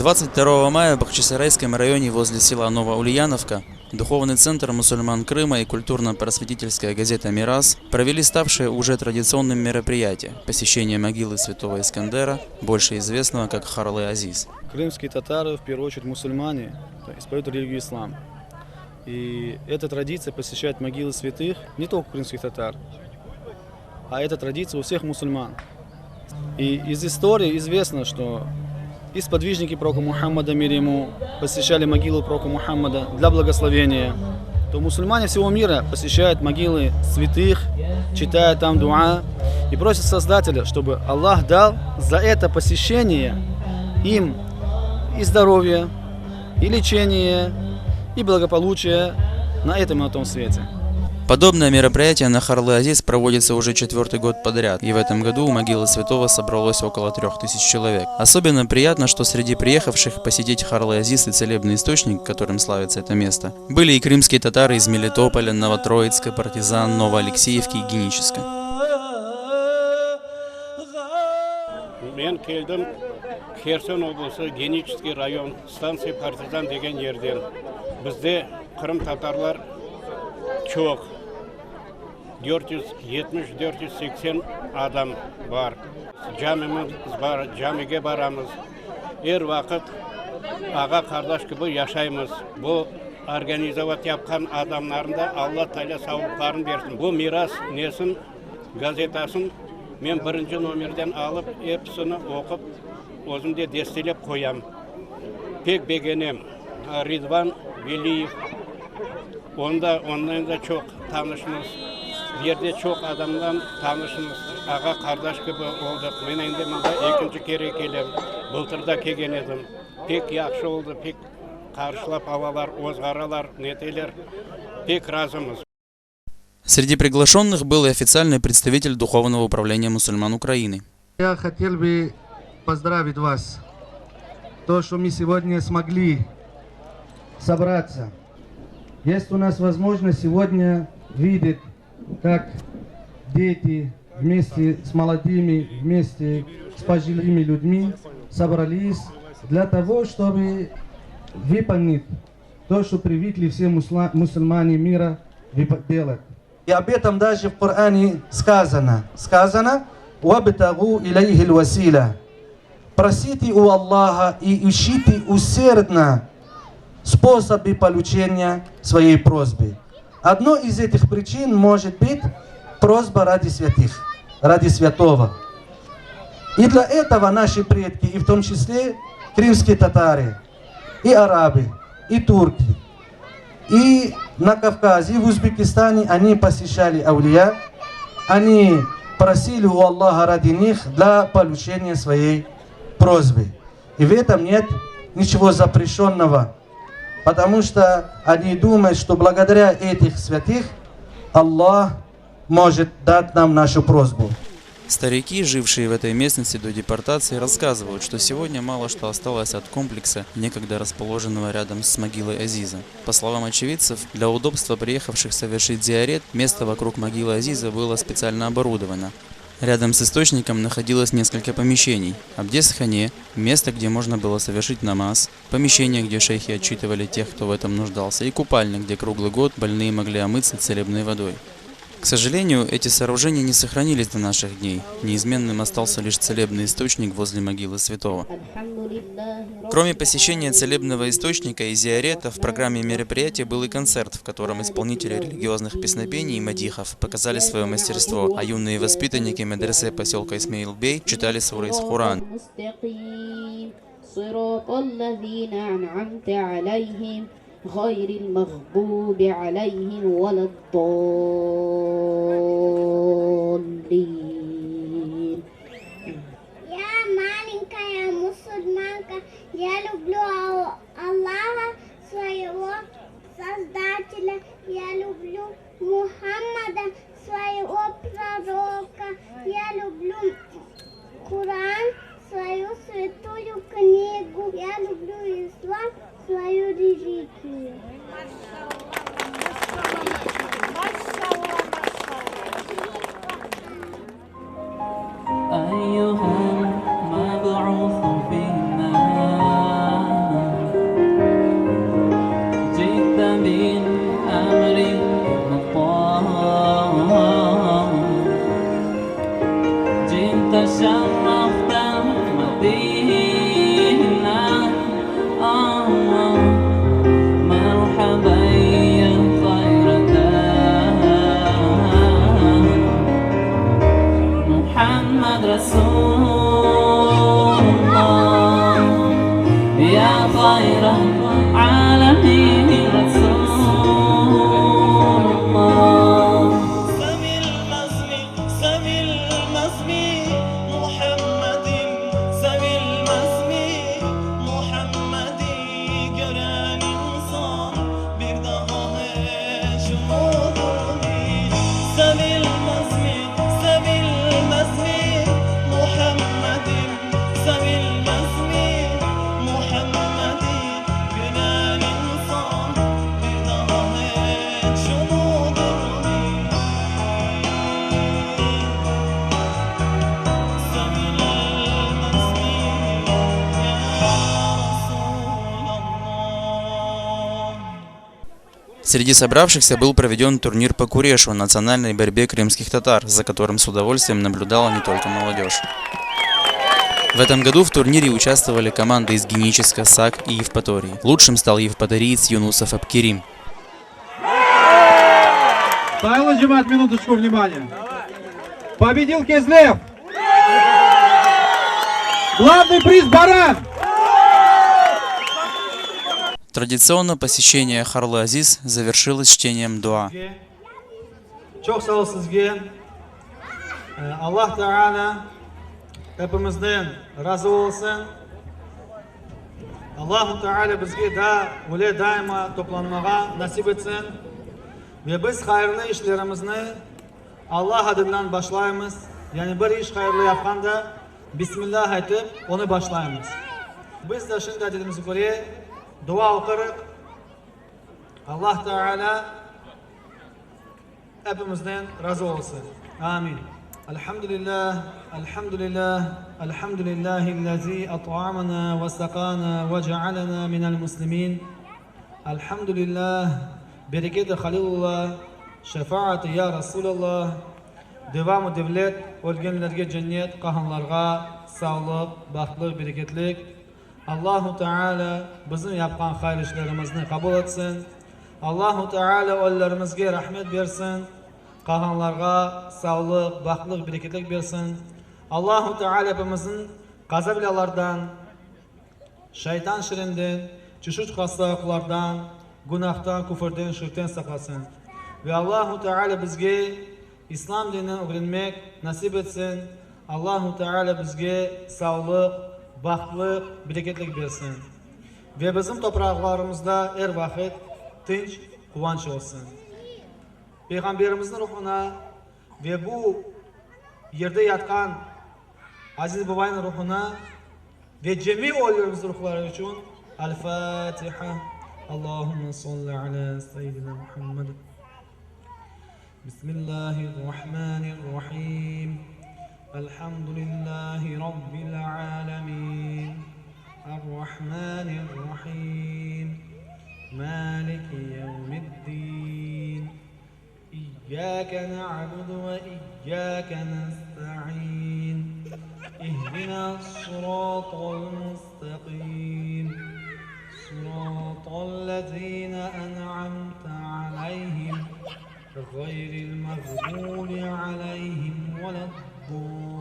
22 мая в Бахчисарайском районе возле села Новоульяновка Духовный центр мусульман Крыма и культурно-просветительская газета «Мирас» провели ставшее уже традиционным мероприятие – посещение могилы святого Искандера, больше известного как Харлы Азиз. Крымские татары, в первую очередь мусульмане, исповедуют религию ислам. И эта традиция посещать могилы святых не только крымских татар, а эта традиция у всех мусульман. И из истории известно, что и сподвижники пророка Мухаммада, мир ему, посещали могилу пророка Мухаммада для благословения, то мусульмане всего мира посещают могилы святых, читают там дуа и просят Создателя, чтобы Аллах дал за это посещение им и здоровье, и лечение, и благополучие на этом и на том свете. Подобное мероприятие на Харлы-Азиз проводится уже четвертый год подряд, и в этом году у могилы святого собралось около 3000 человек. Особенно приятно, что среди приехавших посетить Харлы-Азиз и целебный источник, которым славится это место, были и крымские татары из Мелитополя, Новотроицка, Партизан, Новоалексеевки и Геническа. Men keldim Herson oblası, Geniçeskiy rayon, stantsiya Partizan degen yerden. Bizde qırımtatarlar çoq, 470, 480 adam bar. Camimiz bar, camige baramız. Er vaqıt ağa-qardaş kibi yaşaymız. Bu organizovat yapqan adamlarnı da Alla Taalâ savlıqlarını bersin. Bu Miras nesin gazetasın men birinci nomerden alıp, episini oqup, özüm de destelep qoyam. Pek begenem. Ridvan Veliyev, onı da, onnen de çoq tanışmız. Yerde çoq adamdan tanışmız, ağa-qardaş kibi oldıq. Men endi mında ekinci kere kelem, bıltır da kelgen edim. Pek yahşı oldı, pek qarşılap alalar, ozğaralar, neteler. Pek razımız. Среди приглашенных был и официальный представитель Духовного управления мусульман Украины. Я хотел бы поздравить вас, то, что мы сегодня смогли собраться. Есть у нас возможность сегодня видеть, как дети вместе с молодыми, вместе с пожилыми людьми собрались для того, чтобы выполнить то, что привыкли все мусульмане мира делать. И об этом даже в Коране сказано. Сказано, «Вабтагу илейхи василя». Просите у Аллаха и ищите усердно способы получения своей просьбы. Одно из этих причин может быть просьба ради святых, ради святого. И для этого наши предки, и в том числе крымские татары, и арабы, и турки, и на Кавказе, и в Узбекистане они посещали аулия, они просили у Аллаха ради них для получения своей просьбы. И в этом нет ничего запрещенного, потому что они думают, что благодаря этих святых Аллах может дать нам нашу просьбу. Старики, жившие в этой местности до депортации, рассказывают, что сегодня мало что осталось от комплекса, некогда расположенного рядом с могилой Азиза. По словам очевидцев, для удобства приехавших совершить зиарет, место вокруг могилы Азиза было специально оборудовано. Рядом с источником находилось несколько помещений. Абдесхане – место, где можно было совершить намаз, помещение, где шейхи отчитывали тех, кто в этом нуждался, и купальня, где круглый год больные могли омыться целебной водой. К сожалению, эти сооружения не сохранились до наших дней. Неизменным остался лишь целебный источник возле могилы святого. Кроме посещения целебного источника и зиарета, в программе мероприятия был и концерт, в котором исполнители религиозных песнопений и мадихов показали свое мастерство, а юные воспитанники медресе поселка Исмаил-Бей читали суры из Корана. غير المغضوب عليهم ولا الضالين Я маленькая мусульманка, я люблю Аллаха, своего Создателя, я люблю Мухаммада, своего пророка, я люблю Коран, свою святую книгу, я люблю ислам, свою религию. Среди собравшихся был проведен турнир по курешу, национальной борьбе крымских татар, за которым с удовольствием наблюдала не только молодежь. В этом году в турнире участвовали команды из Геническа, Сак и Евпатории. Лучшим стал евпаториец Юнусов Абкерим. Sayğılı cemaat, минуточку внимания. Победил Кезлев. Главный приз баран. Традиционно посещение Харлы Азиз завершилось чтением дуа. Çoq sağ ol sizge. Allah Teala epimizden razı olsun. Allahu Teala bizge daa öyle daima toplanmağa nasip etsin. Ve biz hayırlı işlerimizni Allah adından başlaymız. Yani bir iş hayırlı yapqanda Bismillah aytıp onı başlaymız. Biz de şimdi adetimizge köre dua oqurıq. Allah Teala epimizden razı olsun. Amin. Elhamdülillah, elhamdülillah, elhamdülillahi'llezî at'amana ve sakana ve cealena minel muslimin. Elhamdülillah, bereketi Halilullah, şefaati ya Rasulallah, devamı devlet, ölgenlerge cennet, qalğanlarğa sağlıq, bahtlıq, bereketlik. Allahu Teala bizim yapqan hayır işlerimizni qabul etsin. Allahu Teala ölülerimizge rahmet bersin, qalğanlarğa sağlıq, bahtlıq, bereketlik bersin. Allahu Teala epimizni qaza-belâlardan, şaytan şerinden, çeşit hastalıqlardan, günahtan, küfürden, şirkten saqlasın. Ve Allahu Teala bizge İslam dinini ögrenmek nasip etsin. Allahu Teala bizge sağlıq, bahtlıq, bereketlik bersin. Ve bizim topraqlarımızda er vaqıt tınç, quvanç olsun. Peyğamberimizniñ ruhuna ve bu yerde yatqan aziz babaynıñ ruhuna ve cemi ölülerimizniñ ruhları içün El-Fatiha. Allahümme salli ala seyyidina Muhammed. Bismillahirrahmanirrahim. Elhamdülillahi Rabbil alemin. Errahmanirrahim. Maliki yevmiddin. İyyâke na'budu ve iyyâke nesta'in. İhdinas-sıratal mustaqim. Sıratallezîne en'amte aleyhim. Ğayril mağdubi aleyhim vele'd-dâllin.